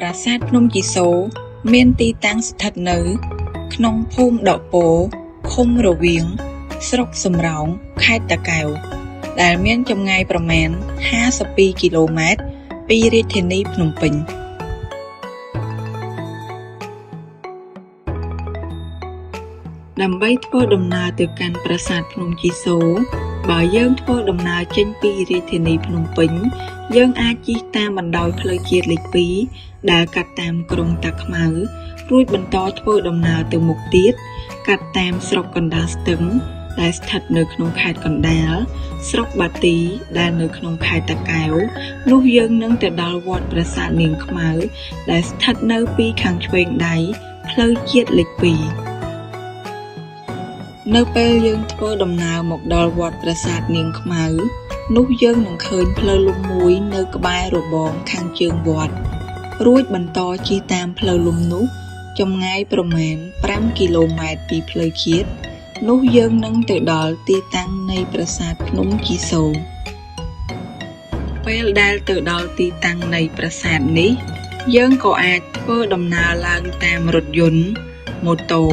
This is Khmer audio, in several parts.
ប្រាសាទភ្នំជីសូរមានទីតាំងស្ថិតនៅ ក្នុងភូមិដកពោ ឃុំរវៀង ស្រុកសំរោង ខេត្តតាកែវ ដែលមានចម្ងាយប្រមាណ 52 គីឡូម៉ែត្រពីរាជធានីភ្នំពេញ។ ដើម្បីធ្វើដំណើរទៅកាន់ប្រាសាទភ្នំជីសូរ បើយើងធ្វើដំណើរចេញពីរាជធានីភ្នំពេញ យើងអាចជិះតាមបណ្ដោយផ្លូវជាតិលេខ 2 ដែលកាត់តាមក្រុងតាខ្មៅ រួចបន្តធ្វើដំណើរទៅមុខទៀត កាត់តាមស្រុកកណ្ដាលស្ទឹង ដែលស្ថិតនៅក្នុងខេត្តកណ្ដាល ស្រុកបាទី ដែលនៅក្នុងខេត្តតាកែវ នោះយើងនឹងទៅដល់វត្តប្រាសាទនាងខ្មៅ ដែលស្ថិតនៅពីខាងឆ្វេងដៃផ្លូវជាតិលេខ 2 នៅពេលយើងធ្វើដំណើរមកដល់វត្តប្រាសាទនាងខ្មៅ នោះយើងនឹងឃើញផ្លូវលំមួយនៅក្បែររបងខាងជើងវត្ត រួចបន្តជិះតាមផ្លូវលំនោះ ចម្ងាយប្រមាណ 5 គីឡូម៉ែត្រពីផ្លូវជាតិ នោះយើងនឹងទៅដល់ទីតាំងនៃប្រាសាទភ្នំជីសូរ ពេលដែលទៅដល់ទីតាំងនៃប្រាសាទនេះ យើងក៏អាចធ្វើដំណើរឡើងតាមរថយន្ត ម៉ូតូ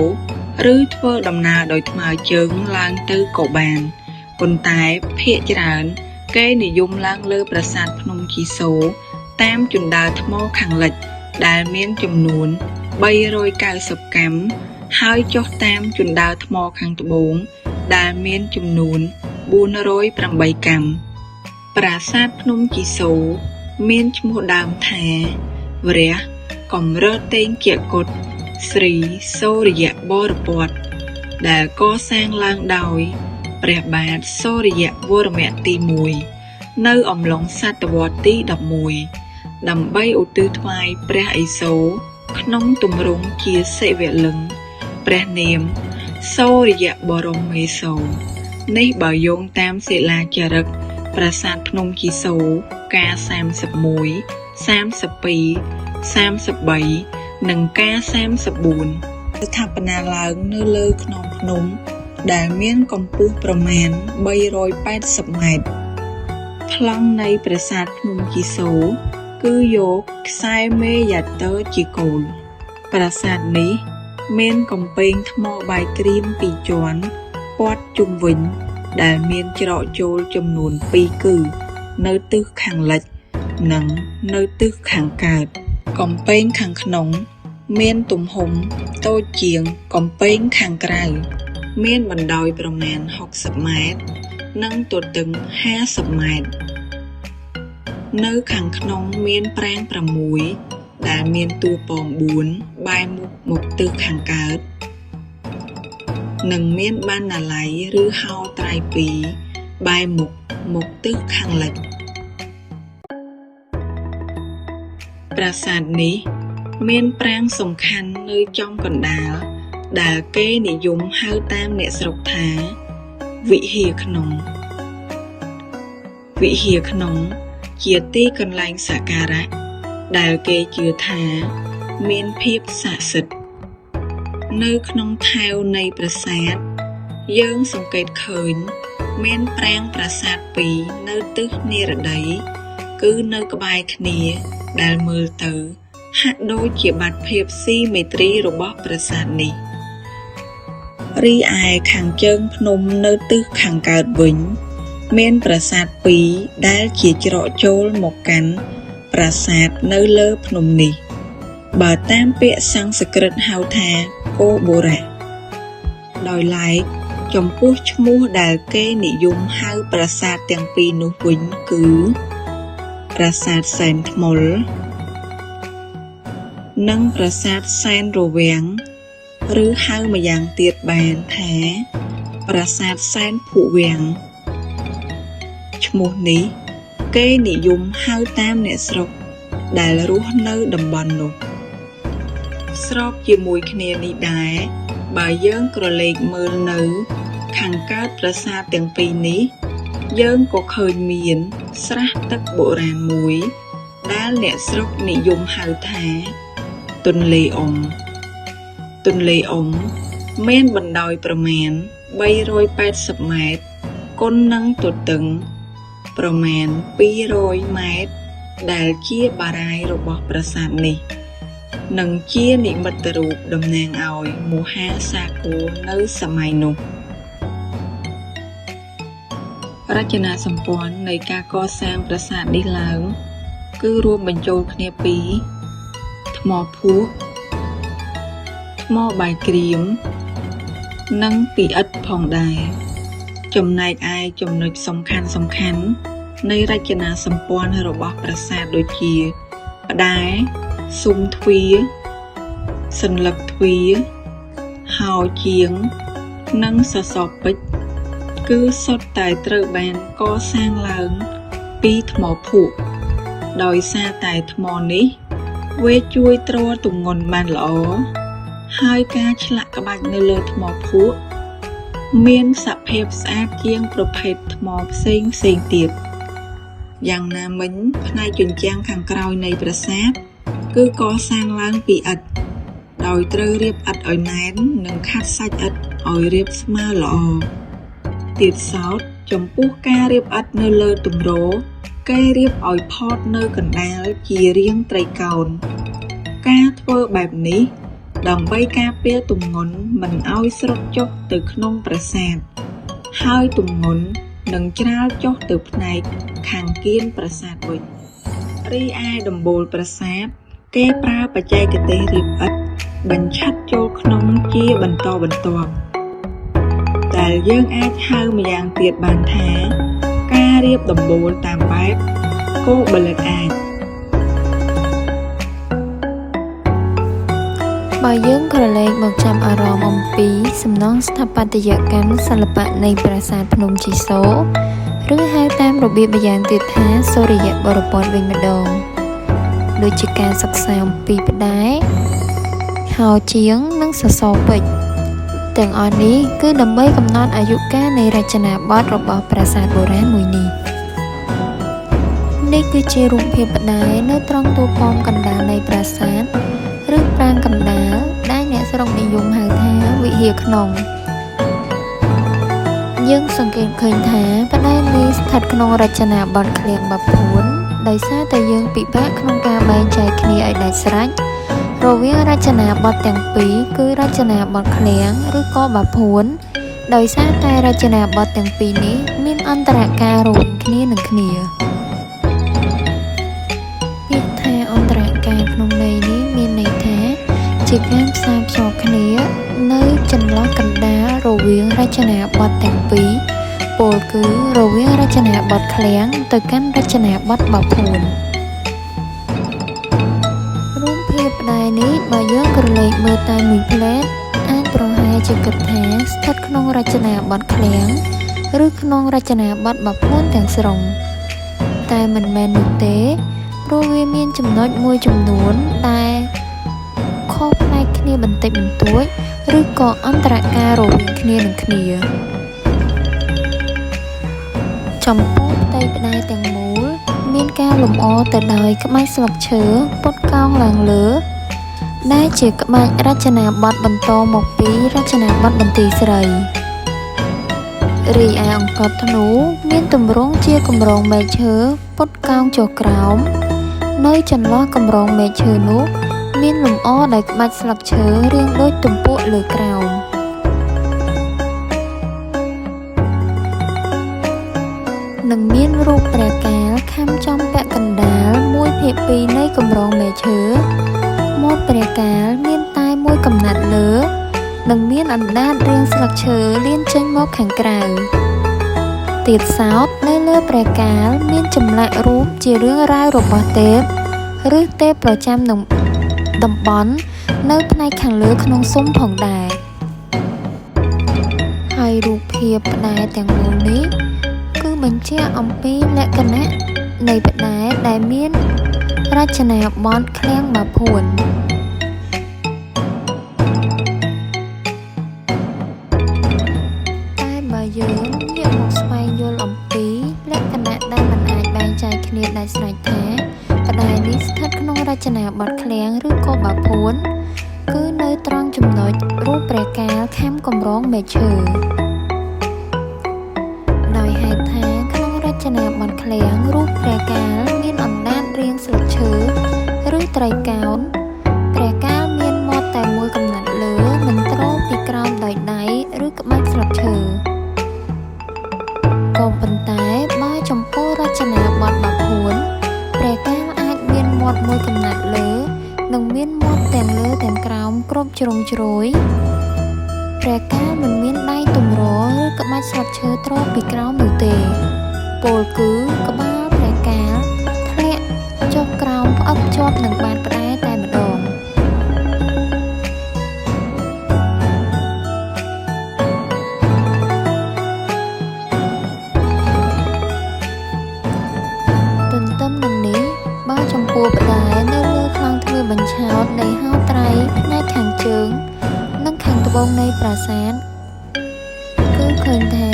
ឬធ្វើដំណើរដោយថ្មើរជើងឡើងទៅក៏បាន ប៉ុន្តែភាគច្រើនគេនិយមឡើងលើប្រាសាទភ្នំជីសូរតាមជណ្ដើរថ្មខាងលិចដែលមានចំនួន 390 កាំ ហើយចុះតាមជណ្ដើរថ្មខាងត្បូងដែលមានចំនួន 408 កាំ ប្រាសាទភ្នំជីសូរមានឈ្មោះដើមថា វរៈកម្រិតេងគគុត ស្រីសូរិយបរពត ដែលកសាងឡើងដោយព្រះបាទសូរិយវរមៈទី 1 នៅអំឡុងសតវត្សទី 11 ដើម្បីឧទ្ទិសថ្វាយព្រះឥសូរក្នុងទម្រង់ជាសិវលិង្គព្រះនាមសូរិយបរមេសូរ នេះបើយោងតាមសិលាចារឹកប្រាសាទភ្នំជីសូរកា 31 32 33 និងកា 34 ស្ថាបនាឡើងនៅលើខ្នងភ្នំដែលមានកម្ពស់ប្រមាណ 380 ម៉ែត្រ ប្លង់នៃប្រាសាទភ្នំជីសូរគឺយកខ្សែមេយ៉ាទ័រជាគោល ប្រាសាទនេះមានកំពែងថ្មបាយក្រៀមពីរជាន់ព័ទ្ធជុំវិញដែលមានច្រកចូលចំនួន 2 គឺ នៅទិសខាងលិច និងនៅទិសខាងកើត កំពែងខាងក្នុងមានទំហំតូចជាងកំពែងខាងក្រៅ មានបណ្ដោយប្រមាណ 60 ម៉ែត្រ និងទទឹង 50 ម៉ែត្រ នៅខាងក្នុងមានប្រាង្គ 6 ដែលមានតួប៉ម 4 បែរមុខមកទិសខាងកើត និងមានបណ្ណាល័យឬហោត្រៃ 2 បែរមុខមកទិសខាងលិច ប្រាសាទនេះមានប្រាង្គសំខាន់នៅចំកណ្ដាលដែលគេនិយមហៅតាមអ្នកស្រុកថា វិហារក្នុង វិហារក្នុងជាទីកន្លែងសក្ការៈដែលគេជឿថាមានភាពស័ក្តិសិទ្ធិ នៅក្នុងថែវនៃប្រាសាទយើងសង្កេតឃើញមានប្រាង្គប្រាសាទពីរនៅទិសនិរតីគឺនៅក្បែរគ្នាដែលមើលទៅហាក់ដូចជាបាត់ភាពស៊ីមេទ្រីរបស់ប្រាសាទនេះ រីឯខាងជើងភ្នំនៅទិសខាងកើតវិញ មានប្រាសាទពីរដែលជាច្រកចូលមកកាន់ប្រាសាទនៅលើភ្នំនេះ បើតាមពាក្យសំស្ក្រឹតហៅថាកោបុរៈ ដោយឡែកចំពោះឈ្មោះដែលគេនិយមហៅប្រាសាទទាំងពីរនោះវិញគឺ ប្រាសាទសែនថ្មុល និងប្រាសាទសែនរវាំង ឬហៅម្យ៉ាងទៀតបានថា ប្រាសាទសែនភុវាំង ឈ្មោះនេះគេនិយមហៅតាមអ្នកស្រុកដែលរស់នៅតំបន់នោះ ស្របជាមួយគ្នានេះដែរ បើយើងក្រឡេកមើលនៅខាងកើតប្រាសាទទាំងពីរនេះ យើងក៏ឃើញមានស្រះទឹកបុរាណមួយ ដែលអ្នកស្រុកនិយមហៅថា ទន្លេអុំ ទន្លេអុំមានបណ្ដោយប្រមាណ 380 ម៉ែត្រ គុណនឹងទទឹងប្រមាណ 200 ម៉ែត្រ ដែលជាបារាយណ៍របស់ប្រាសាទនេះ និងជានិមិត្តរូបតំណាងឲ្យមហាសាគរនៅសម័យនោះ រចនាសម្ព័ន្ធនៃការកសាងប្រាសាទនេះឡើង គឺរួមបញ្ចូលគ្នាពី ថ្មភក់ ថ្មបាយក្រៀម និងពីឥដ្ឋផងដែរ ចំណែកឯចំណុចសំខាន់ៗនៃរចនាសម្ព័ន្ធរបស់ប្រាសាទដូចជា ផ្តែរ ស៊ុមទ្វារ សន្លឹកទ្វារ ហោជាង និងសសរពេជ្រ គឺសុទ្ធតែត្រូវបានកសាងឡើងពីថ្មភក់ ដោយសារតែថ្មនេះ វាជួយទ្រទម្ងន់បានល្អ ហើយការឆ្លាក់ក្បាច់នៅលើថ្មភក់ មានសភាពស្អាតជាងប្រភេទថ្មផ្សេងៗទៀត យ៉ាងណាមិញផ្នែកជញ្ជាំងខាងក្រោយនៃប្រាសាទ គឺកសាងឡើងពីឥដ្ឋ ដោយត្រូវរៀបឥដ្ឋឲ្យណែន និងខាត់សាច់ឥដ្ឋឲ្យរាបស្មើល្អ ទៀតសោតចំពោះការរៀបឥដ្ឋនៅលើទម្រ គេរៀបឲ្យផតនៅកណ្ដាលជារាងត្រីកោណ ការធ្វើបែបនេះ ដើម្បីការពារទម្ងន់មិនឲ្យស្រុតចុះទៅក្នុងប្រាសាទ ហើយទម្ងន់នឹងច្រាលចុះទៅផ្នែកខាងគៀនប្រាសាទវិញ រីឯដំបូលប្រាសាទ គេប្រើបច្ចេកទេសរៀបឥដ្ឋបញ្ឆិតចូលក្នុងជាបន្តបន្ទាប់ ដែលយើងអាចហៅម្យ៉ាងទៀតបានថា ការរៀបដំបូលតាមបែប កូបលិតអាច បើយើងក្រឡេកមកចាប់អារម្មណ៍អំពីសំណង់ស្ថាបត្យកម្មសិល្បៈនៃប្រាសាទភ្នំជីសូរ ឬហៅតាមរបៀបម្យ៉ាងទៀតថាសូរិយបរពតវិញម្ដង ដូចជាការសិក្សាអំពីផ្តែរ ហោជាង និងសសរពេជ្រ ទាំងអស់នេះគឺដើម្បីកំណត់អាយុកាលនៃរចនាបថរបស់ប្រាសាទបុរាណមួយនេះ នេះគឺជារូបភាពផ្តែរនៅត្រង់តួប៉មកណ្ដាលនៃប្រាសាទ ឬប្រាង្គកណ្ដាលដែលអ្នកស្រុកនិយមហៅថាវិហារក្នុង យើងសង្កេតឃើញថាផ្តែរនេះស្ថិតក្នុងរចនាបថឃ្លាំងបាភួន ដោយសារតែយើងពិបាកក្នុងការបែងចែកគ្នាឲ្យដាច់ស្រេចរវាងរចនាបថទាំងពីរគឺរចនាបថឃ្លាំងឬក៏បាភួន ដោយសារតែរចនាបថទាំងពីរនេះមានអន្តរការរវាងគ្នានឹងគ្នា ពាក្យថាអន្តរការក្នុងន័យនេះមានន័យថាជាការផ្សារភ្ជាប់គ្នានៅចន្លោះកណ្ដាលរវាងរចនាបថទាំងពីរ ពោលគឺរវាងរចនាបថឃ្លាំងទៅកាន់រចនាបថបាភួន រូបភាពផ្តែរនេះបើយើងក្រឡេកមើលតែមួយភ្លែតអាចប្រហែលជាគិតថាស្ថិតក្នុងរចនាបថឃ្លាំងឬក្នុងរចនាបថបាភួនទាំងស្រុង តែមិនមែននោះទេ ព្រោះវាមានចំណុចមួយចំនួនដែលខុសប្លែកគ្នាបន្តិចបន្តួច ឬក៏អន្តរការរវាងគ្នានឹងគ្នា ចំពោះផ្ទៃផ្តែរទាំងមូល មានការលម្អទៅដោយក្បាច់ស្លឹកឈើពត់កោងឡើងលើ ដែលជាក្បាច់រចនាបថបន្តមកពីរចនាបថបន្ទាយស្រី រីឯអង្កត់ធ្នូមានទម្រង់ជាកម្រងមែកឈើពត់កោងចុះក្រោម នៅចន្លោះកម្រងមែកឈើនោះមានលម្អដោយក្បាច់ស្លឹកឈើរាងដូចទំពក់លើក្រោម និងមានរូបព្រះកាលខាំចំពាក់កណ្ដាល1/2នៃកម្រងមែកឈើ មាត់ព្រះកាលមានតែមួយកំណាត់លើ និងមានអណ្ដាតរាងស្លឹកឈើលានចេញមកខាងក្រៅ ទៀតសោតនៅលើព្រះកាលមានចម្លាក់រូបជារឿងរ៉ាវរបស់ទេព ឬទេពប្រចាំតំបន់នៅផ្នែកខាងលើក្នុងស៊ុមផងដែរ ហើយរូបភាពផ្តែរទាំងមូលនេះ គឺបញ្ជាក់អំពីលក្ខណៈនៃផ្តែរដែលមានរចនាបថឃ្លាំងបាភួន តែបើយើងងាកមកស្វែងយល់អំពីលក្ខណៈដែលមិនអាចបែងចែកគ្នាដាច់ស្រេចថាផ្តែរនេះស្ថិតក្នុងរចនាបថឃ្លាំងឬក៏បាភួន គឺនៅត្រង់ចំណុចរូបព្រះកាលខាំកម្រងមែកឈើ ដោយហេតុថាក្នុងរចនាបថឃ្លាំងរូបព្រះកាលមានអណ្ដាតរាង ស្លឹកឈើឬត្រីកោណព្រះកាលមានមាត់តែមួយកំណាត់លើនិងទ្រពីក្រោមដោយដៃឬក្បាច់ស្លឹកឈើក៏ប៉ុន្តែបើចំពោះរចនាបថបាភួនព្រះកាលអាចមានមាត់មួយកំណាត់លើនិងមានមាត់ទាំងលើទាំងក្រោមគ្រប់ជ្រុងជ្រោយព្រះកាលមិនមានដៃទម្រឬក្បាច់ស្លឹកឈើទ្រពីក្រោមនោះទេពោលគឺក្បាលព្រះកាលធ្លាក់ចុះក្រោមផ្អឹបជាប់នឹងបាតផ្តែរតែម្ដងទន្ទឹមនឹងនេះបើចំពោះផ្តែរនៅលើខ្លោងទ្វារបញ្ឆោតនៃហោត្រៃផ្នែកខាងជើងនិងខាងត្បូងនៃប្រាសាទគឺឃើញថា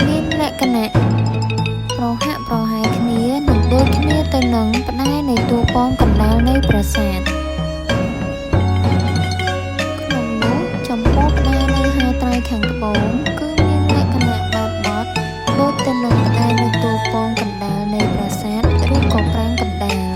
មានលក្ខណៈប្រហាក់ប្រហែលគ្នានិងដូចគ្នាទៅនឹងផ្តែរនៃតួប៉មកណ្ដាលនៃប្រាសាទក្នុងនោះចំពោះផ្តែរនៅហោត្រៃខាងត្បូងគឺមានលក្ខណៈបែបបទដូចទៅនឹងផ្តែរនៅតួប៉មកណ្ដាលនៃប្រាសាទឬក៏ប្រាង្គកណ្ដាល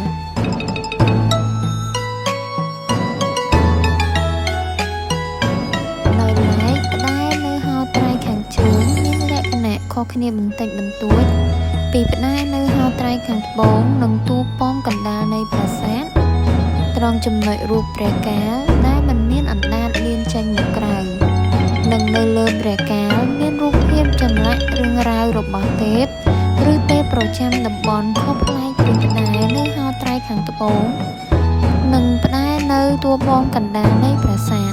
ដោយឡែកផ្តែរនៅហោត្រៃខាងជើងមានលក្ខណៈខុសគ្នាបន្តិចបន្តួចពីផ្តែរនៅហោត្រៃខាងត្បូងនិងតួប៉មកណ្ដាលនៃប្រាសាទត្រង់ចំណុចរូបព្រះកាលដែលមិនមានអណ្ដាតលៀនចេញមកក្រៅនិងនៅលើព្រះកាលមានរូបភាពចម្លាក់រឿងរ៉ាវរបស់ទេពឬទេពប្រចាំតំបន់ខុសប្លែកពីផ្តែរនៅហោត្រៃខាងត្បូងនិងផ្តែរនៅតួប៉មកណ្ដាលនៃប្រាសាទ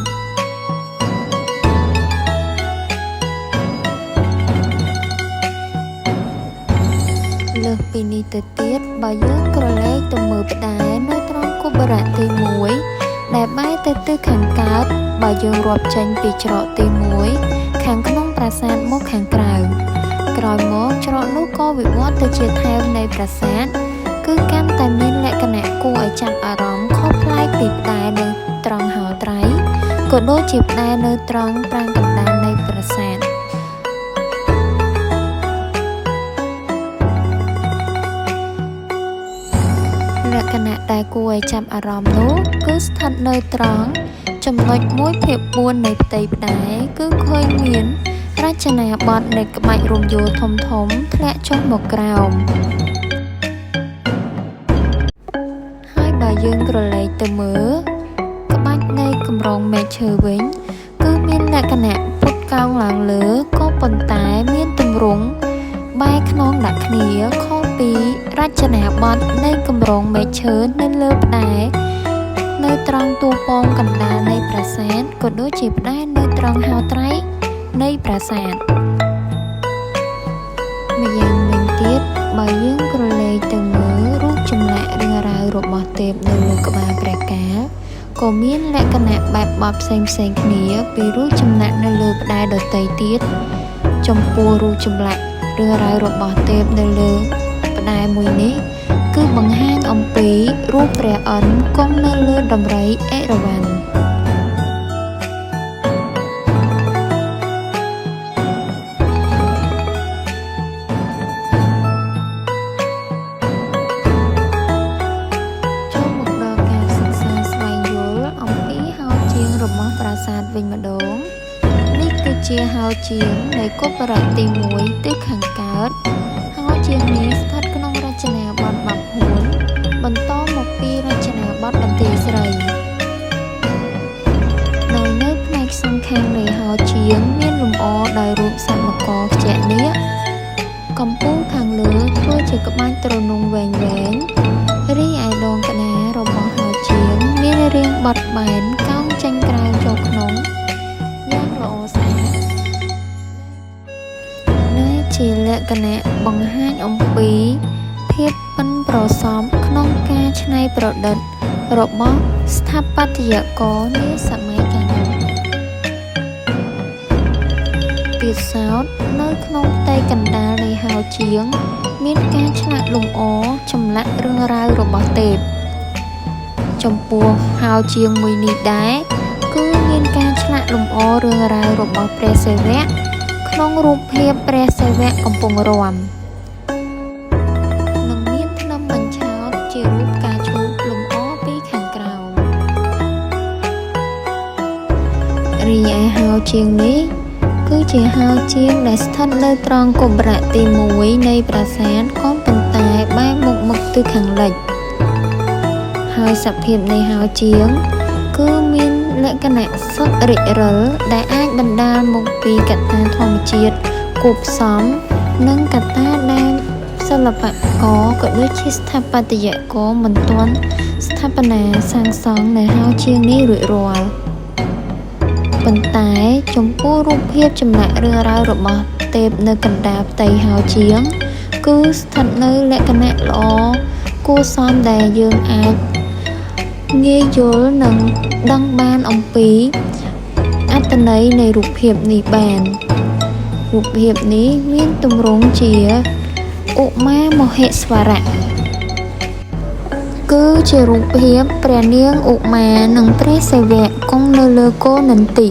លើសពីនេះទៅទៀតបើយើងក្រឡេកទៅមើលផ្តែរនៅត្រង់គបុរៈទី1ដែលបែរទៅទិសខាងកើតបើយើងរាប់ចេញពីច្រកទី1ខាងក្នុងប្រាសាទមកខាងក្រៅក្រោយមកច្រកនោះក៏វិវត្តទៅជាថែវនៃប្រាសាទគឺកាន់តែមានលក្ខណៈគួរឲ្យចាប់អារម្មណ៍ខុសប្លែកពីផ្តែរនៅត្រង់ហោត្រៃក៏ដូចជាផ្តែរនៅត្រង់ប្រាង្គកណ្ដាលនៃប្រាសាទលក្ខណៈដែលគួរឲ្យចាប់អារម្មណ៍នោះគឺស្ថិតនៅត្រង់ចំណុច1/4នៃផ្ទៃផ្តែរគឺឃើញមានរចនាបថនៃក្បាច់រំយោលធំៗធ្លាក់ចុះមកក្រោមហើយបើយើងក្រឡេកទៅមើលក្បាច់នៃកម្រងមែកឈើវិញគឺមានលក្ខណៈពុតកោងឡើងលើក៏ប៉ុន្តែមានទម្រង់បែរខ្នងដាក់គ្នាខុសពីរចនាបថនៃកម្រងមែកឈើនៅលើផ្តែរនៅត្រង់តួប៉មកណ្ដាលនៃប្រាសាទក៏ដូចជាផ្តែរនៅត្រង់ហោត្រៃនៃប្រាសាទម្យ៉ាងវិញទៀតបើយើងក្រឡេកទៅមើលរូបចម្លាក់រឿងរ៉ាវរបស់ទេពនៅលើក្បាលព្រះកាលក៏មានលក្ខណៈបែបបទផ្សេងៗគ្នាពីរូបចម្លាក់នៅលើផ្តែរដទៃទៀតចំពោះរូបចម្លាក់រឿងរ៉ាវរបស់ទេពនៅលើផ្តែរមួយនេះគឺបង្ហាញអំពីរូបព្រះឥន្ទ្រគង់នៅលើដំរីអិរវ៉ាន់ចូលមកដល់ការសិក្សាស្វែងយល់អំពីហោជាងរបស់ប្រាសាទវិញម្ដងនេះគឺជាហោជាងនៃគបុរៈទី1ទិសខាងកើតហោជាងនេះស្ថិតក្នុងរចនាបថបាភួនបន្តមកពីរចនាបថបន្ទាយស្រីដោយនៅផ្នែកសងខាងនៃហោជាងមានលម្អដោយរូបសត្វមករខ្ជាក់នាគកំពូលខាងលើធ្វើជាក្បាច់ទ្រនំវែងៗរីឯដងក្តាររបស់ហោជាងមានរាងបត់បែនកោងចេញក្រៅចូលក្នុងយ៉ាងល្អស្អាតដែលជាលក្ខណៈបង្ហាញអំពីភាពប៉ិនប្រសប់ក្នុងការច្នៃប្រឌិតរបស់ស្ថាបត្យករនាសម័យកាលនោះទៀតសោតនៅក្នុងផ្ទៃកណ្ដាលនៃហោជាងមានការឆ្លាក់លម្អចម្លាក់រឿងរ៉ាវរបស់ទេពចំពោះហោជាងមួយនេះដែរគឺមានការឆ្លាក់លម្អរឿងរ៉ាវរបស់ព្រះសិវៈក្នុងរូបភាពព្រះសិវៈកំពុងរាំនិងមានធ្នឹមបញ្ឆោតជារូបផ្កា ជាងនេះ គឺជាហោជាងដែលស្ថិតនៅត្រង់គបុរៈទី1នៃប្រាសាទក៏ប៉ុន្តែបែរមុខមកទិសខាងលិចហើយសភាពនៃហោជាង គឺមានលក្ខណៈសុទ្ធរិចរិលដែលអាចបណ្ដាលមកពីកត្តាធម្មជាតិគួបផ្សំនិងកត្តាដែលសិល្បករក៏ដូចជាស្ថាបត្យករមិនទាន់ស្ថាបនាសាងសង់នៅហោជាងនេះរួចរាល់ប៉ុន្តែចំពោះរូបភាពចម្លាក់រឿងរ៉ាវរបស់ទេពនៅកណ្ដាលផ្ទៃហោជាង គឺស្ថិតនៅលក្ខណៈល្អគួរសមដែលយើងអាចងាយយល់និងដឹងបានអំពីអត្ថន័យនៃរូបភាពនេះបានរូបភាពនេះមានទម្រង់ជាឧមាមហេស្វរៈគឺជារូបភាពព្រះនាងឧមានិងព្រះសិវៈគង់នៅលើគោនន្ទិ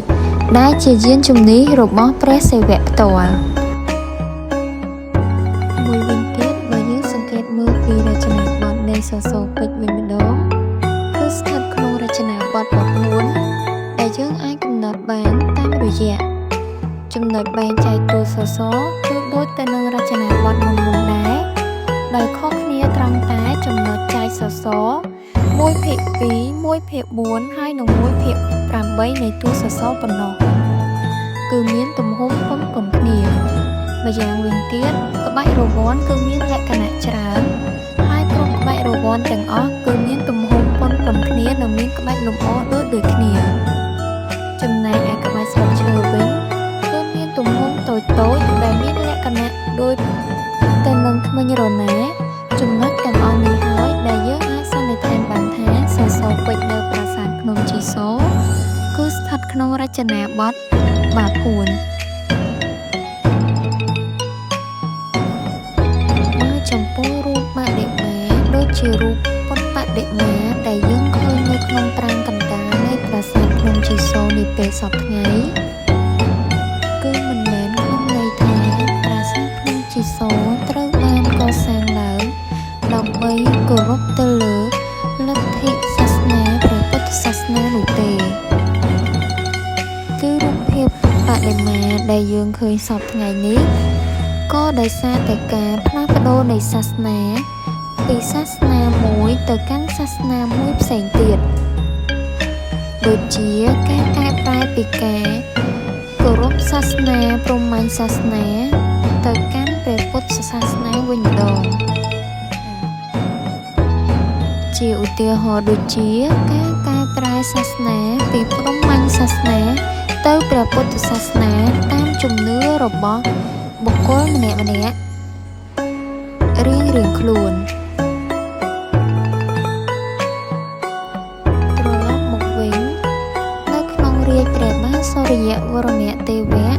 ដែលជាយានជំនិះរបស់ព្រះសិវៈផ្ទាល់មួយវិញទៀតបើយើងសង្កេតមើលពីរចនាបថនៃសសរពេជ្រវិញម្ដងគឺស្ថិតក្នុងរចនាបថបាភួនដែលយើងអាចកំណត់បានតាមរយៈចំណុចបែងចែកតួសសរគឺដូចទៅនឹងរចនាបថមុនៗដែរដោយខុសគ្នាត្រង់តែចំណុចចែកសសរ1ភាគ2 1ភាគ4ហើយនិង1ភាគ8នៃតួសសរប៉ុណ្ណោះគឺមានទំហំប៉ុនៗគ្នាម្យ៉ាងវិញទៀតក្បាច់រង្វាន់គឺមានលក្ខណៈច្រើនហើយគ្រប់ក្បាច់រង្វាន់ទាំងអស់គឺមានទំហំប៉ុនៗគ្នានិងមានក្បាច់លម្អដូចៗគ្នាចំណែកឯក្បាច់ស្លឹកឈើវិញគឺមានទំហំតូចៗដែលមានលក្ខណៈដូចទៅនឹងធ្មេញរណាចំណុចទាំងអស់នេះហើយដែលយើងអាចសន្និដ្ឋានបានថាសសរពេជ្រនៅប្រាសាទភ្នំជីសូរគឺស្ថិតក្នុងរចនាបថបាភួនបើចំពោះរូបបដិមាដូចជារូបពុទ្ធបដិមាដែលយើងឃើញនៅក្នុងប្រាង្គកណ្ដាលនៃប្រាសាទភ្នំជីសូរនាពេលសព្វថ្ងៃគឺមិនមែនក្នុងន័យថាប្រាសាទភ្នំជីសូរត្រូវបានកសាងឡើងដើម្បីគោរពទៅលើលទ្ធិសាសនាព្រះពុទ្ធសាសនានោះទេគឺរូបភាពពុទ្ធបដិមាដែលយើងឃើញសព្វថ្ងៃនេះក៏ដោយសារតែការផ្លាស់ប្ដូរនៃសាសនាពីសាសនាមួយទៅកាន់សាសនាមួយផ្សេងទៀតដូចជាការកែប្រែពីការគោរពសាសនាព្រហ្មញ្ញសាសនាទៅកាន់ព្រះពុទ្ធសាសនាវិញម្ដងជាឧទាហរណ៍ដូចជាការកែប្រែសាសនាពីព្រហ្មញ្ញសាសនាទៅព្រះពុទ្ធសាសនាតាមជំនឿរបស់បុគ្គលម្នាក់ៗរៀងៗខ្លួនត្រឡប់មកវិញនៅក្នុងរាជ្យព្រះបាទសូរិយវរមទេវៈ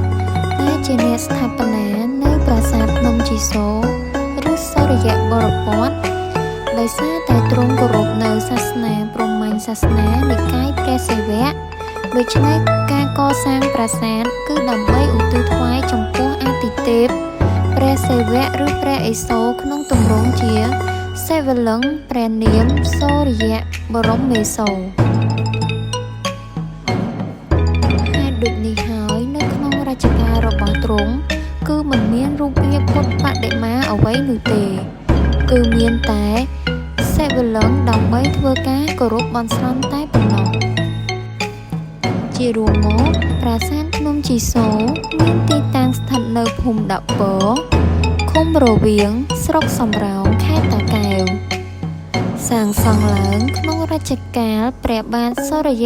ដែលជាអ្នកស្ថាបនានៅប្រាសាទភ្នំជីសូរឬសូរិយបរពតដោយសារតែទ្រង់គោរពនៅសាសនាព្រហ្មញ្ញសាសនានិកាយព្រះសិវៈដូច្នេះការកសាងប្រាសាទគឺដើម្បីឧទ្ទិសថ្វាយចំពោះអាទិទេពព្រះសិវៈឬព្រះឥសូរក្នុងទម្រង់ជាសិវលិង្គព្រះនាមសូរិយបរមេសូរហេតុដូចនេះហើយនៅក្នុងរជ្ជកាលរបស់ទ្រង់គឺមិនមានរូបភាពពុទ្ធបដិមាអ្វីនោះទេគឺមានតែសិវលិង្គដើម្បីធ្វើការគោរពបន់ស្រន់តែប៉ុណ្ណោះជារួមមកប្រាសាទភ្នំជីសូរមានទីតាំងស្ថិតនៅភូមិដាក់ពរឃុំរវៀងស្រុកសំរោងខេត្តតាកែវសាងសង់ឡើងក្នុងរជ្ជកាលព្រះបាទសូរិយ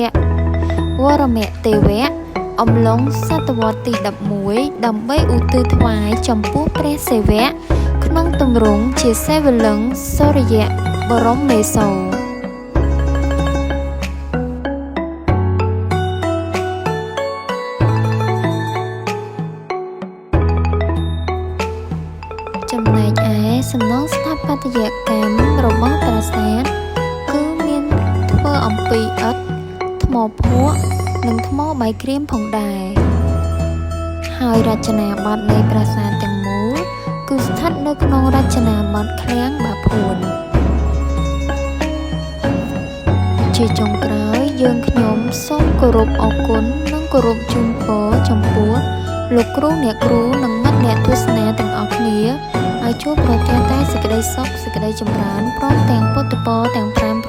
វរមទេវៈអំឡុងសតវត្សទី11ដើម្បីឧទ្ទិសថ្វាយចំពោះព្រះសិវៈក្នុងទម្រង់ជាសិវលិង្គសូរិយបរមេសូរចំណែកឯសំណង់ស្ថាបត្យកម្មរបស់ប្រាសាទគឺមានធ្វើអំពីឥដ្ឋថ្មភក់និងថ្មបាយក្រៀមផងដែរហើយរចនាបថនៃប្រាសាទទាំងមូលគឺស្ថិតនៅក្នុងរចនាបថឃ្លាំងបាភួនជាចុងក្រោយយើងខ្ញុំសូមគោរពអរគុណនិងគោ គោរពជូនពរចំពោះលោកគ្រូអ្នកគ្រូនិងមិត្តអ្នកទស្សនាទាំងអស់គ្នាឲ្យជួបប្រទះតែសេចក្តីសុខសេចក្តីចម្រើនព្រមទាំងពុទ្ធពរទាំង5